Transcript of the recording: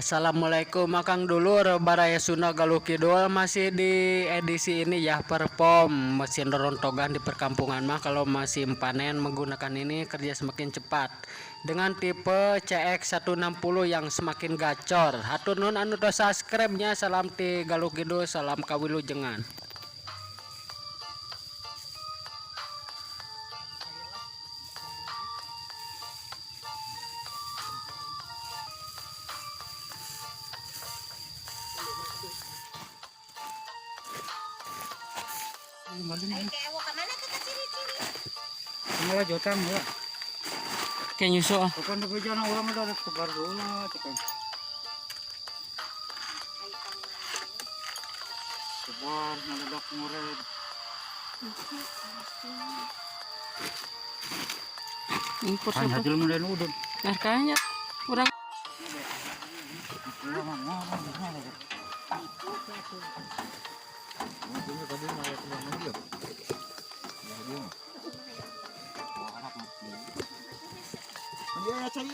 Assalamualaikum Akang dulur Baraya Sunda Galuh Kidul, masih di edisi ini ya, perform mesin rontogan di perkampungan mah. Kalau masih panen menggunakan ini kerja semakin cepat dengan tipe CX160 yang semakin gacor. Hatur nuhun anu tos subscribe nya. Salam ti Galuh Kidul, salam kawilujengan. Ay, kaya ka mana ka ciri-ciri. Malah jotang ya. Kayak nyusul ah. Bukan bekerja orang udah ada sebar dulu cekan. Sebar meledak murid. Impor. Hanya hasil mulai udun. Nah, kayaknya kurang. Ya, cari.